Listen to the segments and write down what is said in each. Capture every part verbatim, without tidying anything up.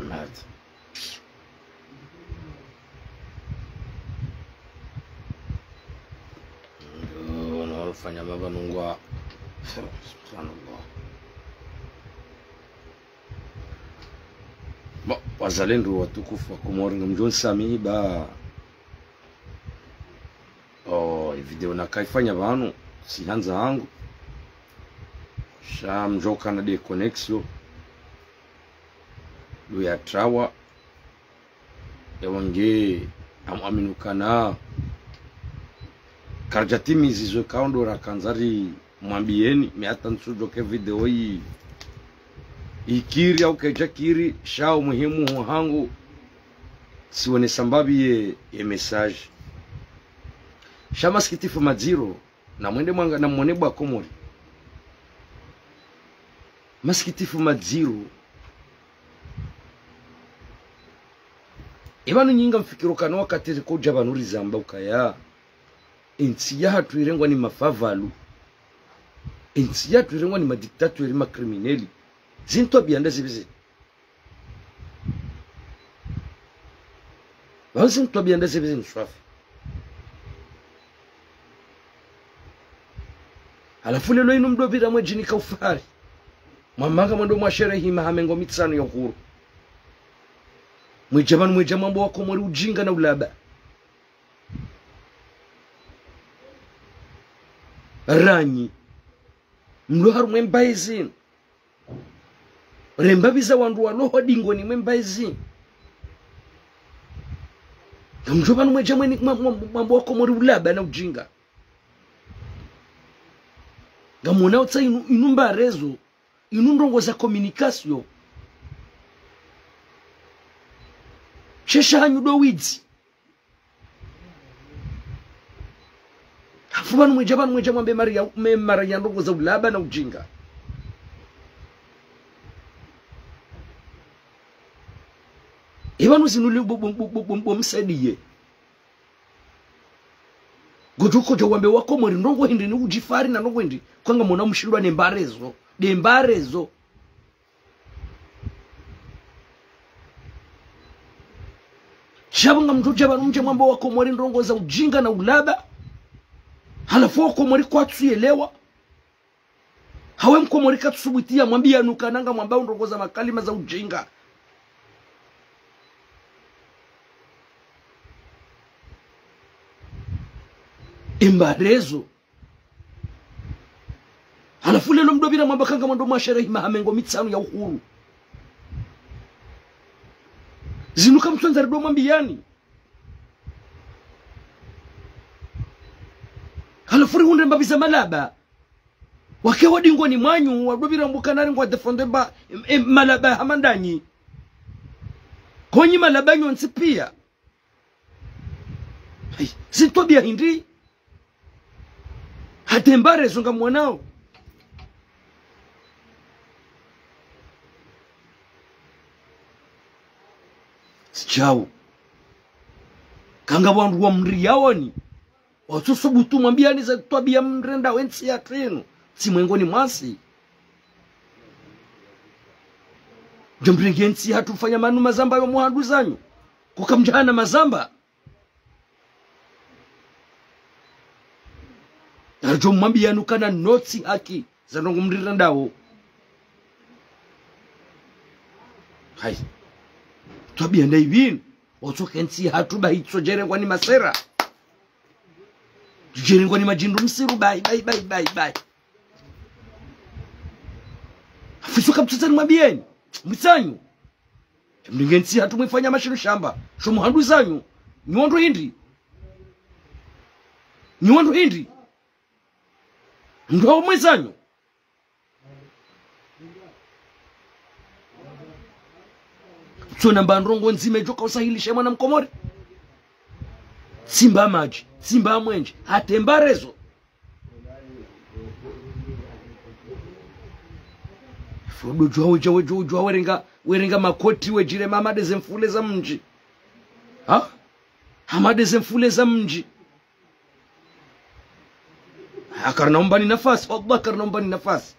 Merde. Ndio, na walofanya mapvanungwa. Subhanallah. Bon, wazalendo watukufu wa Komori, ngamdjo nisamihi ba. Oh, e video nakaifanya pvanu, tsi handza hangu. Sha mdjo kana de connexion. Luya trawa. Ewa nge, amu aminukana. Karadja timizi zo kaondo rakandza rimwambiyeni, mi hata ntsudjo ke video yi. Ikiri au kaidjakiri, sha o muhimu ho hangu. Tsiwonesa mbapvi ye, ye message. Sha masikitifu madziro, na mwende mwanga, na mwone bo wa Komori. Masikitifu madziro. Epvanu nyi ngamfikiri ukana wakati rikodja pvanu rizamba ukaya. Entsi yahatru irengwa ni mafavalu. Entsi yahatru irengwa ni madictateur, makrimineli. Zintwabiya nda zipvi zinu. Pvanu zintwabiya nda zipvi zinu swafi. Halafu leo inu mdopvira mwedjinika ufahari. Mwamanga mwendo mwasherehi maha mengo mitsanu ya uhuru. Mwedja pvanu mwedja mwambo wa Komori ujinga na ulaba. Ranyi. Mlo harumwa embaye zinu. Rembapvi za wandru walo ho dingoni mwe mbaye zinu. Ngamdjo pvanu mwedja mweni mwa-, mwa-, mwambo wa Komori ulaba na ujinga. Ngamwona utsa inu, inu mbare zo, inu ndrongo za communication. Shesha hanyu do widzi. Halafu pvanu mwedja, pvanu mwedja mwambe mari ya, me mara ya ndrongo za ulaba na ujinga. Epvanu zinu li bo, bo, bo msaidiye. Ngodjo kodja wambe wa Komori ndrongo hindri ni udjifahari na ndrongo hindri. Kwanga mwona mshindwa ne mbare zo. De mbare zo. Sha pvo ngamdjo dja pvanu mdje mwambe wa Komori ndrongo za ujinga na ulaba. Halafu wa Komori kwatsu yelewa. Hawe mkomori katsu subuti ya mwambiya nukana ngamwambao ndrongo za makalima za ujinga. Embare zo. Halafu leo mdopvira mwamba kanga mwando mwasherehi maha mengo mitsanu ya uhuru. Zinu kamtsondza rido mwambiyani. Halafu rihundre mbapvi za malaba. Wake wa dingoni mwanyu, wadopvira mbuka nari ngwa défendre ba, em, em, malaba hama ndanyi. Konyi malaba nyontsi piya. Hai, zintwabiya hindri. Hata embare zo ngamwonao. Tsi djau. Kanga wandru wa mri yaoni. Watsu subutu mwambiyani za twabiya mrenda wentsi yahatru inu. Tsi mwengoni mwasi. Djo mrenge ntsi yahatru fanya manu mazamba yo muhandru zanyu. Kuka mdjahana mazamba. Aridjo mwambiyani ukana notsi haki za ndrongo mrirendao. Hai. Twabiya nda ipvinu. Otsoke ntsi yahatru bahi itso djerengwa ni masera. Djerengwa ni madjindru msiru bahi, bahi, bahi, bahi, bahi. Afiso kaptsutsa ni mwambiyeni. Mwitsanyu. Mlinge ntsi yahatru mwifanya mashinu shamba. Sho muhandru zanyu. Nyi wandru hindri. Nyi wandru hindri. Mndru hawo mwezanyu. Tsona mba ndrongo ndzima idjo kausahilisha mwana mkomori. Tsimba madji, tsimba mwenje, hata embare zo. Fudo djuwa wedja, wedja, wedja, werenga, werenga makoti, wedjire hama de zemfule za mdji. Ha? Hama de zemfule za mdji. Ha, karina umbani nafasi, wallah karina umbani nafasi.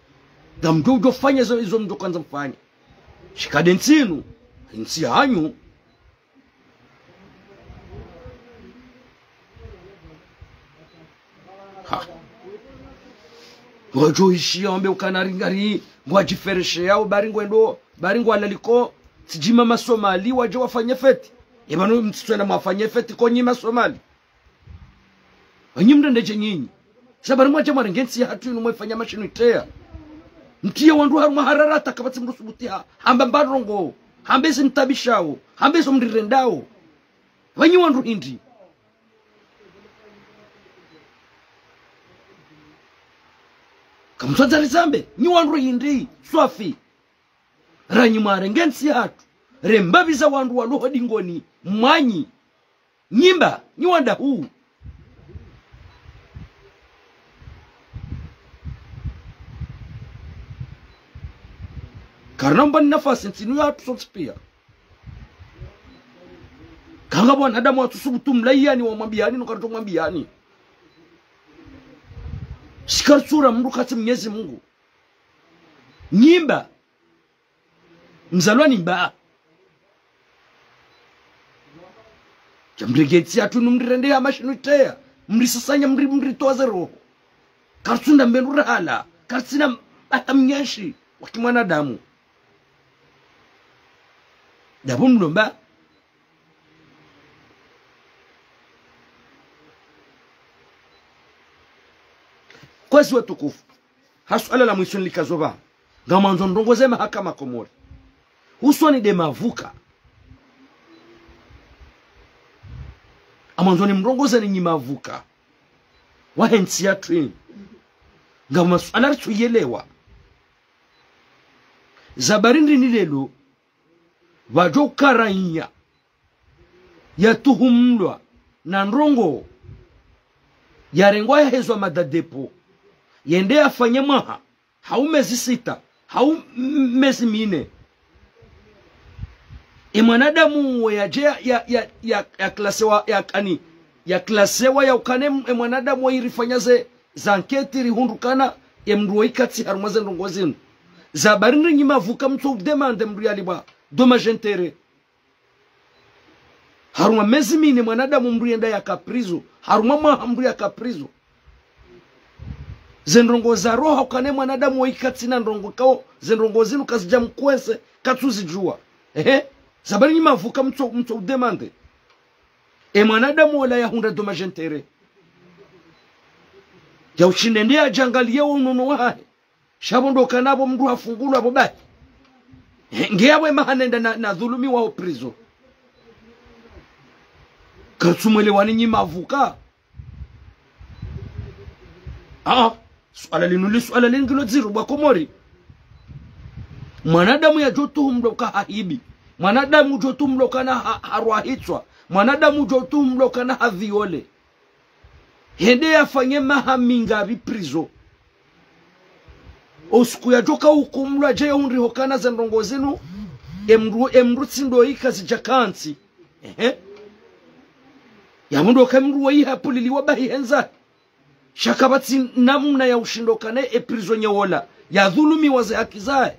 Ngamdjo udjo fanya izo, izo mdjo kandza mfanye. Shika de ntsi inu. ntsi hanyu. Ha. Wadjo ishiya wambe ukana ringari, ngwadjiferesheyao, bari ngwendo, bari ngwalaliko, tsidjima Masomali, wadje wafanye feti. Eba nu mtsitswenda mwafanye feti konyi Masomali. Wanyi mndrendedje nyinyi. Sha bari mwadja mwarenge ntsi yahatru inu mwaifanya mashinu iteya. Mtriya wandru harumwa hararata kapvatsi mndru subuti ha, hamba mba ndrongo, hamba izo mtabishao, hamba izo mrirendao. Wanyi wandru hindri. Kamtsandza rizambe, nyi wandru hindri, swafi. Ranyi mwarenge ntsi yahatru, rembapvi za wandru waloho dingoni, mwanyi. Nyi mba, nyi wandru hu. Karina mba ni nafasi ntsi inu yahatru sontsi piya. Kanga bo wanadamu watsusubutu mlaiyani wamwambiyani, no karitso mwambiyani. Shikari tsura mndru katsi Mnyezi Mungu. Nyi mba. Mzalwa ni mba. Sha mrenge ntsi yahatru inu mrirende ya mashinu iteya. Mrisasanya mri, mritowa ze roho. Karitsunda mbendru rahala. Karitsina hata mnyeshi. Waki mwanadamu. Dapvo mlomba. Kwezi watukufu. Ha suala la mwiso nilikazo pvanu. Ngamwandzo ndrongo ze mahakama Komori. Usoni de mavuka. Ngamwandzo nimrongoze ni nyi mavuka. Wahe ntsi yahatru inu. Nga masuala ritsu yelewa. Za bari ndrini lelo. Pvadjo uka raiya yatuhumlwa na ndrongo, yarengwa yahezwa mandat de dépôt, yende yafanye mwaha, hau mezi sita, hau m-, mezi mine. E mwanadamu uwo yadje ya, ya, ya, ya, ya klasewa, ya kani, ya klasewa ya ukana e mwanadamu uwo irifanya ze, ze enquête rihundru ukana, e mndru uwo ikatsi harumwa ze ndrongo zinu. Za bari ndrini nyi mavuka mtso udemande mndru yalipvwa dommages et intérêts. Harumwa mezi mine mwanadamu mndru yenda yaka prison. Harumwa mwaha mndru yaka prison. Ze ndrongo za roha ukana e mwanadamu uwo ikatsina ndrongo kao, ze ndrongo zinu kazidja mkwese, katsuzidjuwa. Ehe. Za bari nyi mavuka mtso, mtso udemande. E mwanadamu ola yahundra dommages et intérêts. Ya ushinde nde yadjangaliye wo unono wahahe. Sha pvo ndo ukana pvo mndru hafungulwa pvo bahi. He, nge yapvo emaha nenda na, nadhulumiwa ho prison. Karitsumwelewani nyi mavuka. Ah, suala linu li suala lingilo dziro bo wa Komori. Mwanadamu yadjo tuhumlwa uka hahibi. Mwanadamu udjo tuhumlwa ukana ha, harwa hitswa. Mwanadamu udjo tuhumlwa ukana haviole. Hende yafanye maha mingapvi prison. Osiku yadjoka uhukumlwa dje yahundriha ukana ze ndrongo zinu, e mndru, e mndru tsi ndo ika zidja kantsi. Ehe. Yapvo ndo uka e mndru wayi hapvuliliwa bahi hendza. Sha kapvatsi namna ya ushindo ukana e prisonnier wola yadhulumiwa ze haki zahe.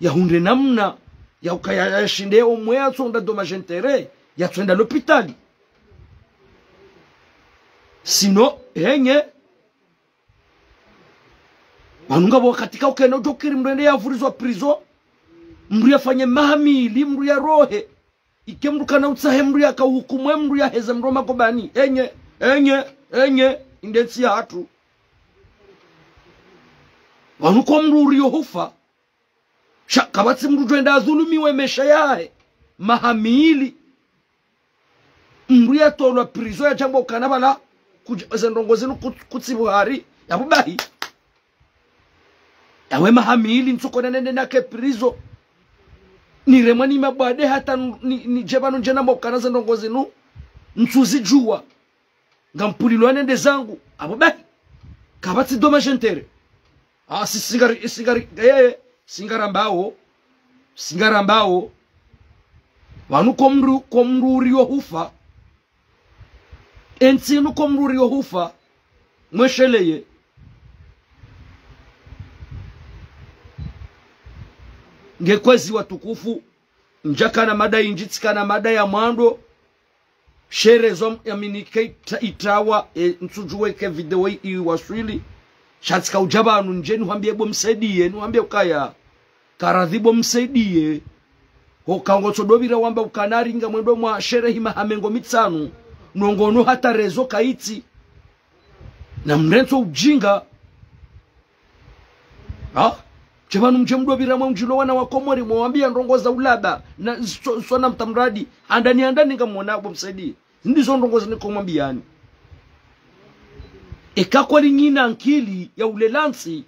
Yahundre namna ya ukaya yashinde omwe yatsonda dommages et intérêts, yatswenda lopitali. Sinon, henye. Pvanu ngapvo wakati ka ukena udjo kiri mndru yende yavurizwa prison, mndru yafanye maha mili, mndru yarohe. Ike mndru kana utsahe mndru yaka uhukumwe mndru yaheze mndru wa magobani. Enye, enye, enye, inde ntsi yahatru. Pvanu ko mndru uriyo hufa. Sha, kapvatsi mndru udjo enda adhulumiwe maesha yahe. Maha mili. Mndru yatolwa prison yadjambwa ukana pvala, kudj-, ze ndrongo zinu kut-, kutsi buhari, yapvo bahi. Yawe maha mili ntsukona nende nake prison. Niremwa ni mabwade hata n-, ni, nidje pvanu ndjena mokana ze ndrongo zinu, ntsuzidjuwa. Ngampvulilwa nende zangu, yapvo bahi. Kapvatsi dommages et intérêts. Ah, si, singari, singari, eh, singarambao. Singarambao. Pvanu ko mndru, ko mndru uriyo hufa. Entsi inu ko mndru uriyo hufa. Mwesheleye. Nge kwezi watukufu. ndjakana mada indji, tsikana mada ya mwando. Shere zo yaminike ita-, itawa, e, ntsudjuwe ke video i-, iwaswili. Sha tsika udja pvanu ndje nihwambiye bo msaidiye, nihwambiye ukaya. Karadhi bo msaidiye. Ho kango tsodopvira wamba ukana ringa mwendo mwa sherehi maha mengo mitsanu. Nongono hata rezo kaitsi. Na mrentso ujinga. Ha? Sha pvanu mdje mdopvira mwa mdjilo wana wa Komori mwawambiya ndrongo za ulaba. Na so, so na mtamradi. Handani handani ngamwona bo msaidiye. Ndizo ndrongo zinu niko mwambiyani. Eka kweli nyina ankili ya ulela ntsi.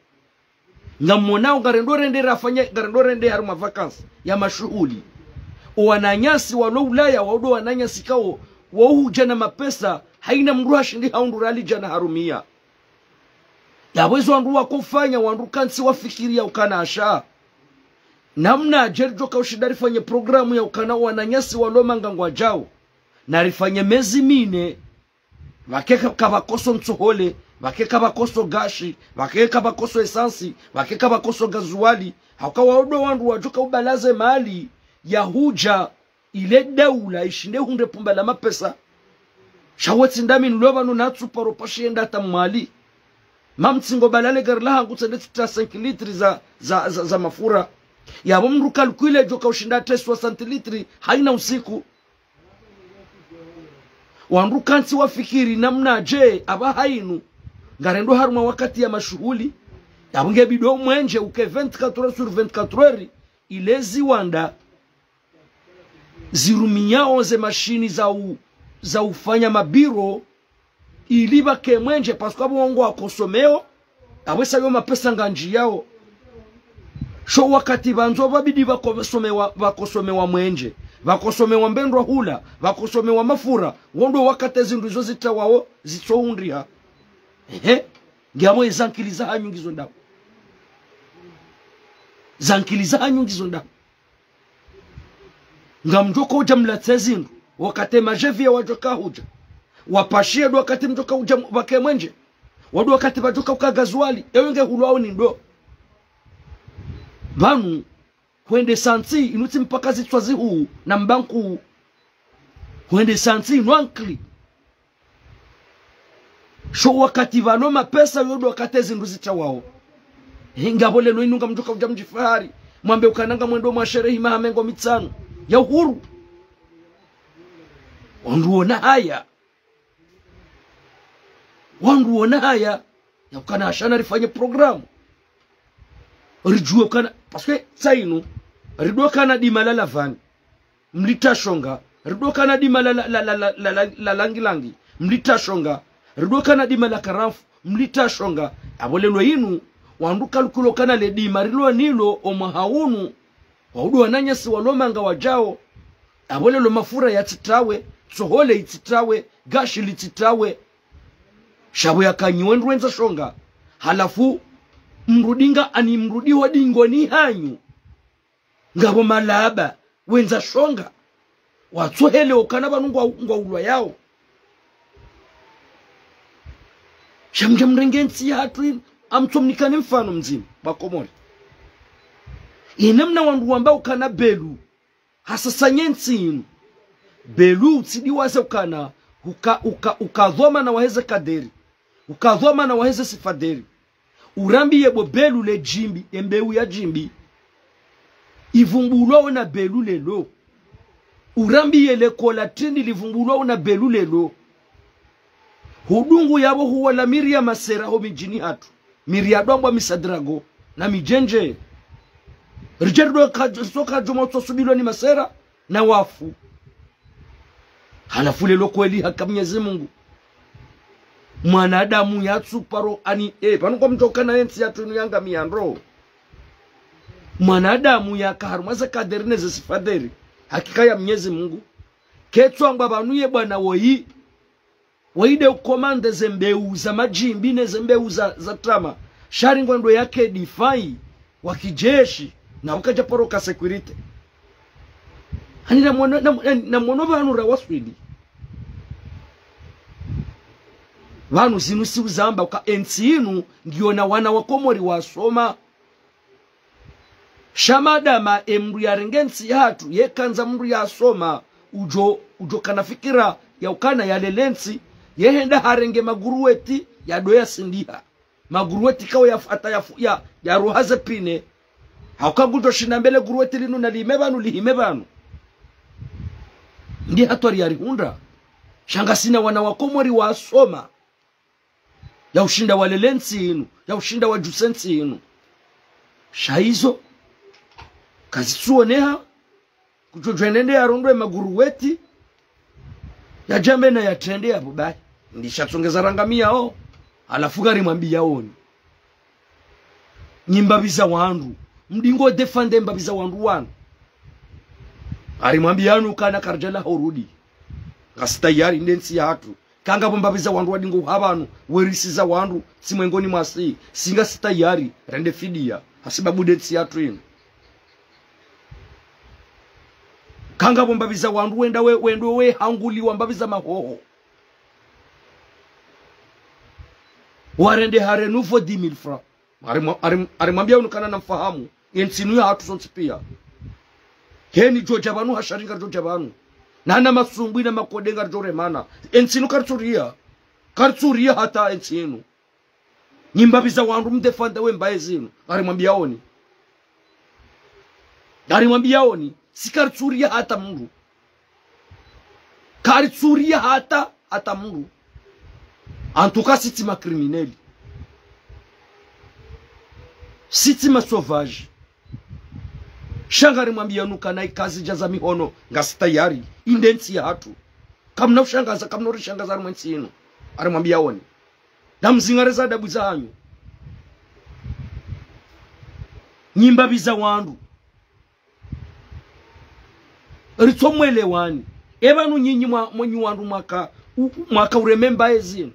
Ngamwonao ngarendo rende rafanya, ngarendo rende harumwa vacances ya mashuhuli. O wananyasi walo Ulaya, wao ndo wananyasi kao, wao hudja na mapesa, haina mndru hashindi haundru rali djana harumia. Yapvo ezo wandru wakofanya, wandru kantsi wafikiriya ukana sha. Namnadje ridjoka ushinda rifanye programu ya ukana wananyasi walo manga ngwadjao. Na rifanye mezi mine, pvake ka-, kapvakoso ntsohole, pvake kapvakoso gashi, pvake kapvakoso esansi, pvake kapvakoso gazuwali. Hauka wao ndo wandru wadjoka ubalaze mali ya hudja ile daula ishinde hundre pumba la mapesa. Sha wetsi ndami nilo pvanu natsu paro pashi yenda hata Mwali. Mamtsingo balale gari lahangu tsende tsitra cinq litres za, za, za, za mafura. Yapvo mndru calcule djoka ushinda atre soixante litres haina usiku. Wandru kantsi wafikiri namnadje apvaha inu. Ngarendo harumwa wakati ya mashuhuli. Yapvo nge bidi o mwenje uke vingt-quatre heures sur vingt-quatre heures. Ile ziwanda zirumiyao ze mashini za u-, za ufanya mabiro ili pvake mwenje, parce que apvo wao ngwakosomeo, apvo sa yo mapesa ngandjiyao. Sho wakati pvandzo pvabidi pvakosomewa, pvakosomewa mwenje, pvakosomewa mbendwa hula, pvakosomewa mafura, wo ndo wakati zindru izo zitawao, zitsohundriha. Ehe, ngiapvo eza nkili za hanyu ngizo ndapvo. Za nkili za hanyu ngizo ndapvo. Ngamdjoka udja mlatse zindru, wakati majeviya wadjoka hudja. Wapashiye ndo wakati mdjoka udja m-, pvake mwenje. Wado wakati pvadjoka uka gazuwali, ewe nge hulwao ni ndo. Pvanu, hwende santsi, inu tsi mpaka zitswa zihuu, na mbanku. Hwende santsi, inu ankili. Sho wakati pvalo mapesa yo ndo wakati zindru zitawao. He, ngapvo lelo inu ngamdjoka udja mdjifahari. Mwambe ukana ngamwendo mwa sherehi maha mengo mitsanu ya uhuru. Wandru wona haya. Wandru wona haya. Ya ukana sha na rifanye programu. Ridjuwe ukana, parce que sa inu, rido kana dima la lavani. Mlita shonga, rido kana dima la, la, la langilangi, mlita shonga, rido kana dima la karamfu, mlita shonga. Apvo lelo inu, wandru calcule ukana le dima rilo nalo omwaha unu, wao ndo wananyasi walo manga wadjao. Apvo lelo mafura yatsitawe, tsohole itsitawe, gashi litsitawe. Sha pvo yakanyiwe ndru wendza shonga. Halafu, mrudi nga ani mrudi wa dingoni hanyu. Ngapvo malaba, wendza shonga. Watsohele okana pvanu ngwa, ngwaulwayao. Sha mdja mrenge ntsi yahatru inu, amtsomnikane mfano mdzima, ba Komori. Ina mna wandru wamba ukana Belu hasasanye ntsi inu. Belu utsidiwaze ukana, uka, uka, uka dhwamana waheze kaderi. Uka dhwamana waheze sifaderi. Urambiye bo Belu le djimbi, embeu ya djimbi. Ivumbulwao na Belu lelo. Urambiye le kola tindi livumbulwao na Belu lelo. Hudungu yapvo huwala miri ya masera ho midjini hatru. Miri ya dwambwa misadrago na midjendje. Ridjeri do ka-, soka djomo tsosubilwa ni masera na wafu. Halafu lelo kweli haka Mnyezi Mungu. Mwanadamu yatsuparo ani, eh, pvanu kwa mdjoka na entsi yahatru inu yangamiya ndro. Mwanadamu yaka harumwa ze kaderi neze sifaderi. Hakika ya Mnyezi Mungu. Ketswangwa pvanu ye bwana woyi. Waide ukomande ze mbeu za madjimbi ne ze mbeu za, za trama. Sha ri ngwendo yake difai wa kijeshi na ukadja paro ka sécurité. Ani na mwono, na, na, na mwono pvanu rawaswili. Pvanu zinu si uzamba uka entsi inu ngiyo na wana wa Komori wasoma. Sha madama emndru yarenge ntsi yahatru, yekandza mndru yasoma, udjo, udjo kana fikira ya ukana yalele ntsi, yehenda harenge maguruweti, yado yasindiha. Maguruweti kawo yafata yafu-, ya, yaroha ze pine. Hauka ngudjo shinda mbele guruweti linu nalihime pvanu, lihime pvanu. Ndi hatwari yarihundra. Sha ngasina wana wa Komori wasoma. Ya ushinda walele ntsi inu, ya ushinda wadjuse ntsi inu. Sha izo, kazitsuoneha, kutso djwenende yarondwe maguruweti, yadjambe na yatrende yapvo bahi. Ndi shatsongeza rangamiyao, halafu ngarimwambiyaoni. Nyi mbapvi za wandru, mdingo défendre mbapvi za wandru wanu. Ngarimwambiyanu ukana karidjalaha urudi. Ngasi tayari nde ntsi yahatru. Kangapvo mbapvi za wandru wadingo uha pvanu, werisiza wandru, tsi mwengoni mwasi, si ngasi tayari, rende fidiya, hasibabu nde ntsi yahatru inu. Kangapvo mbapvi za wandru wenda we, wendo we hanguliwa mbapvi za mahoho. Warende ha renouveau dix mille francs. Ari mwa-, ari, arimwambiya unu kana namfahamu. Entsi inu yahatru sontsi piya. Heni djodja pvanu, hashari ngaridjodja pvanu. Nana masumbwi na makode ngaridjoremana. Entsi inu karitsuriya. Karitsuriya hata entsi inu. Nyi mbapvi za wandru mdéfendre we mbaye zinu. Arimwambiyaoni. Arimwambiyaoni. Si karitsuriya hata mndru. Karitsuriya hata, hata mndru. En tout cas, si tsi ma criminel. Si tsi ma sauvage. Sha ngarimwambiyanu kana ikazi dja za mihono, ngasi tayari, inde ntsi yahatru. Kamna ushangaza, kamna urishangaza harimwa entsi inu. Arimwambiyaoni. Namzingare za adabu zanyu. Nyi mbapvi za wandru. Ritsomwelewani. Epvanu nyinyi mwa, mwenyi wandru mwaka, u-, mwaka ureme mbaye zinu.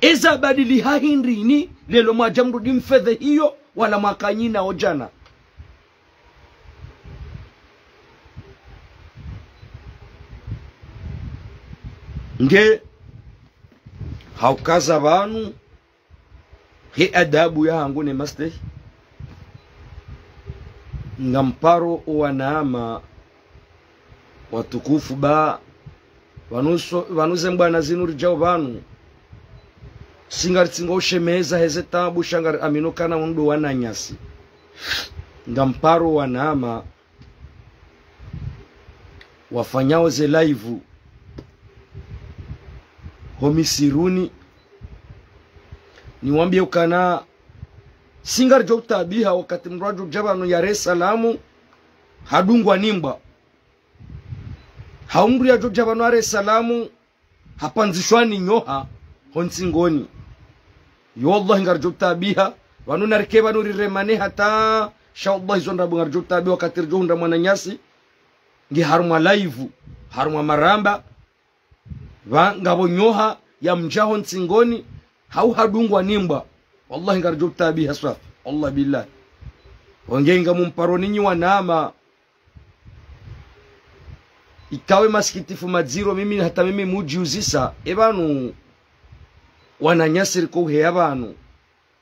Eza badiliha hindrini, lelo mwadja mrudi mfedhehiyo, wala mwaka nyina odjana. Nge, haukaza pvanu, he adabu yahangu ne mastehi. Ngamparo owanama watukufu ba, pvanu so-, pvanu ze mbwana zinu ridjao pvanu. Si ngaritsingo ushemeza heze tabu sha ngariamino kana unu ndo wananyasi. Ngamparo owanama wafanyao ze live ho misiruni. Niwambiye ukana si ngaridjo utabiha wakati mndru adjo dja pvanu yare salamu, hadungwa ni mbwa. Hau mndru yadjo dja pvanu yare salamu, hapandzishwa ni nyoha ho ntsingoni. Yo wallahi ngaridjo utabiha, pvanu narike pvanu riremane hata, sha wallahi zo ndrabo ngaridjo utabiha wakati ridjo hundra mwananyasi, nge harumwa live, harumwa maramba, pva ngapvo nyoha yamdja ho ntsingoni, hau hadungwa ni mbwa. Wallahi ngaridjo utabiha swafi. Wallah billahi. Wange ngamumparo ninyi wanama. Ikawe masikitifu madziro mimi hata mimi mudjiuzisa. Epvanu wananyasi riko uheya pvanu.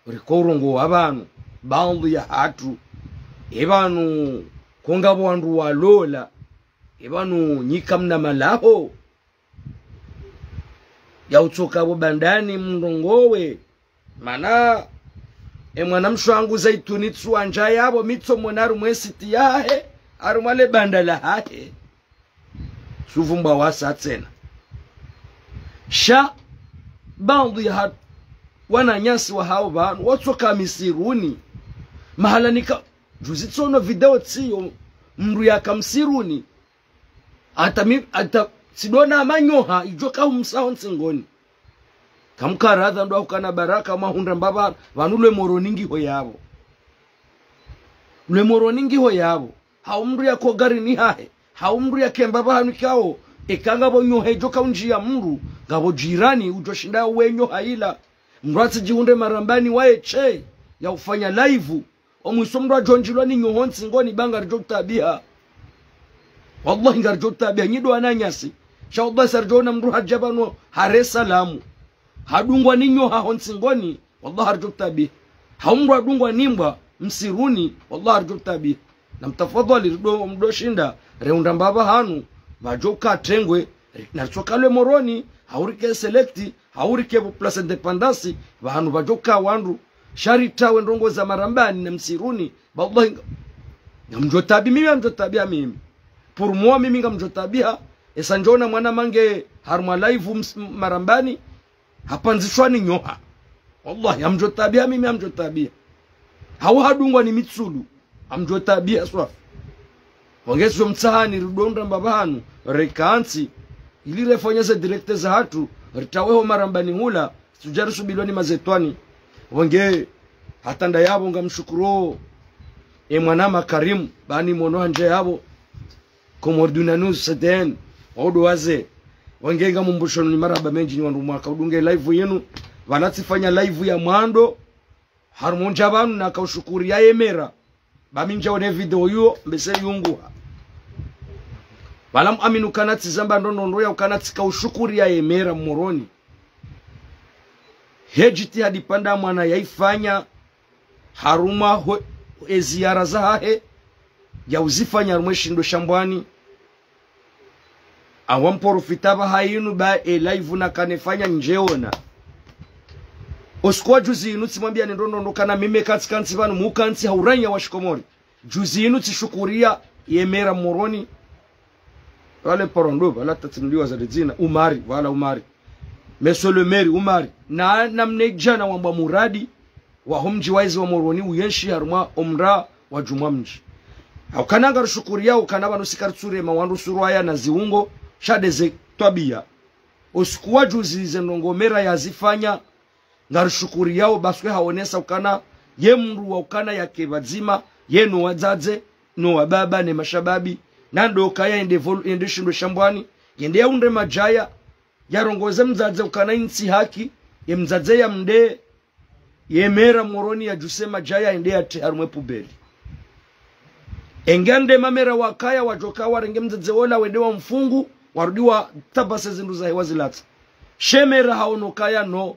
Riko urongowa pvanu. Baadhwi yahatru. Epvanu ko ngapvo wandru walola. Epvanu nyi kamna malaho. Ya utsoka pvo bandani mrongowe. Mana, e mwanamshe wangu Zaituni tsuwandja yapvo mi tsomwona harumwa e siti yahahe, harumwa le banda lahahe. Suvumbwa wasa tsena. Sha, baadhwi yaha-, wananyasi wahao pvanu, watsoka misiruni. Mahala nika, juzi tsono video tsiyo, mndru yaka msiruni. Hata mi, hata tsidona manyoha, idjo kahumsa ho ntsingoni. Kamkaradha ndo ahukana baraka, mahundra mbapvi, pvanu lwe Moroni ngiho yapvo. Lwe Moroni ngiho yapvo. Hau mndru yako garini hahe. Hau mndru yakemba pvahanu ikao. Eka ngapvo nyoha idjo kaundjiya mndru. Ngapvo jirani, udjo shinda we nyoha ila. Mndru atsidjihundre marambani waye she. Ya ufanya live. Omwiso mndru adjo ndjilwa ni nyoha ho ntsingoni ba ngaridjo utabiha. Wallahi ngaridjo utabiha. Nyi ndo wananyasi. Sha wallahi saridjo ona mndru hadja pvanu hare salamu. Hadungwa ni nyoha ho ntsingoni. Wallahi haridjo utabiha. Hau mndru adungwa ni mbwa. msiruni, wallahi ridjo taabiha. Na mtafadhwali ridjo, mdjo shinda, rehundra mbapvi hanu, pvadjo ka tengwe, na ritsokalwe Moroni, hau rike select, hau rike pvo Place Indépendance, pvahanu pvadjo ka wandru, sha ritawe ndrongoo za Marambani na msiruni, wallahi nga-, ngamdjo taabiha mimi, ngamdjo taabiha mimi. Pour moi mimi ngamdjo taabiha, esa ndjona mwana mange harumwa live ms-, Marambani, hapvandzishwa ni nyoha. Wallahi, ngamdjo taabiha mimi, ngamdjo taabiha. Hau hadungwa ni mitsulu, ngamdjo taabiha swafi. Wangezidjo mtsahani ridjo hundra mbapvi hanu, reka ntsi, ili refanye ze direct zahatru, ritawe ho Marambani hula, sudja risubilwa ni mazetwani. Wange, hata ndayapvo ngamshukuru, e mwanama Karim, bani mono handje yapvo, Comores Dunia News, C T N, waudu waze. Wange ngamumbushononi marahaba mendji nyi wandru mwaka udunge live yinu. Pvanu tsifanya live ya mwando, harumwa undja pvanu nakaushukuriya ye mera. Ba mi ndjaone video iyo, mbese yunguha. Pvala muamini ukana tsizamba ndrongoo ndro ya ukana tsikaushukuria ye mera Moroni. He jitihadi pvanda mwana yaifanya harumwa ho, e ziara zahahe, yauzifanya harumwa e shindo sha Mbwani. Awa mporofita pvaha inu ba e live nakanefanya ndjeona. Osiku wa juzi inu tsimwambia ni ndrongoo ndro kana mimi katsi kantsi pvanu mukantsi ha uranya wa shikomori. Juzi inu tsishukuria ye mera Moroni. Pvale porondo, pvala tatsimliwa za dzina. Umari, pvala Umari. Monsieur le maire Umari. Na, na mnejana wambwa Muradi, wa ho mdji wa ezi wa Moroni uyenshi harumwa omra wa jumwa mdji. Haukana ngarushukuriya ukana pvanu sikaritsurema wandru surwaya na ziungo, sha de ze twabia. Osiku wa juzi ze ndrongoo mera yazifanya, ngarushukuriyao baswe haonesa ukana ye mndru wa ukana yake pvadzima, ye no wadzadze, no wababa, ne mashababi, na ndo kaya yende vol-, yende shindo sha Mbwani, yende yaundre majaya, yarongoze mdzadze ukana intsi haki, ye mdzadze yamnde, ye mera Moroni yajuse majaya yende yatre harumwe pubeli. Enge ande mamera wakaya wajoka warenge mdzadze ola wende wamfungu, warudi watabase zindru zahe wazilatsa. She mera haono kaya no,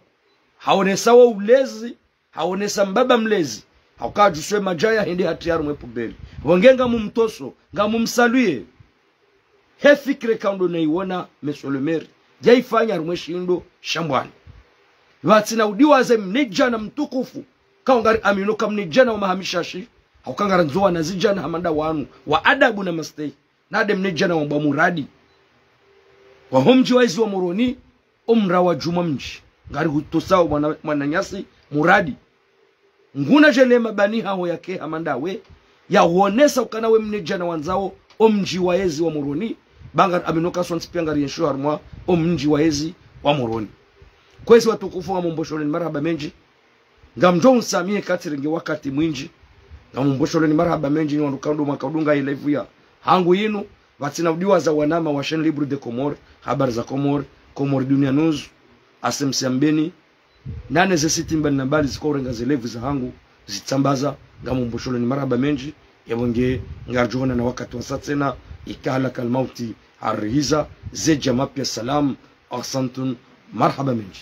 haonesa wo ulezi, haonesa mbaba mlezi, hauka ajuswe majaya hende hatre harumwe pubeli. Pvo nge ngamumtoso, ngamumsaluye. He fikira kaundo naiona Monsieur le maire, yaifanya harumwe shindo sha Mbwani. Pvatsina udiwaze mnejana mtukufu, kaungari amino ka mnejana wa maha mishashi, hauka ngarandzo wanazidjana hama nda wanu, wa adabu na mastehi. Na de mnejana wambwa Muradi. Wa ho mdji wa ezi wa Moroni, omra wa jumwa mdji. Ngarihutosao mwana, mwananyasi Muradi. Nguna jelema bani haho yake hama ndawe, yahuonesa ukana we mnejana wandzao omdji wa ezi wa Moroni, ba ngari amino ka swantsi pia ngariyenshio harumwa omdji wa ezi wa Moroni. Kwezi watukufu ngamumboshononi marahaba mendji, ngamdjo unsamihi katsirenge wakati mwindji, ngamumboshononi marahaba mendji nyi wandru kaundo mwaka udunga ye live yahangu yinu, pvatsina udiwaza wanama wa Chaîne Libre des Comores, Habari za Comores, Comores Dunia News, S M C ya Mbeni, nane ze site mbali na mbali zikourenga ze live zahangu, zitsambaza, ngamumboshononi marahaba mendji, yapvo nge ngarijoonana wakati wasa tsena, ikala kalmauti harihiza, ze jama pia salam, ahsantum, marahaba mendji.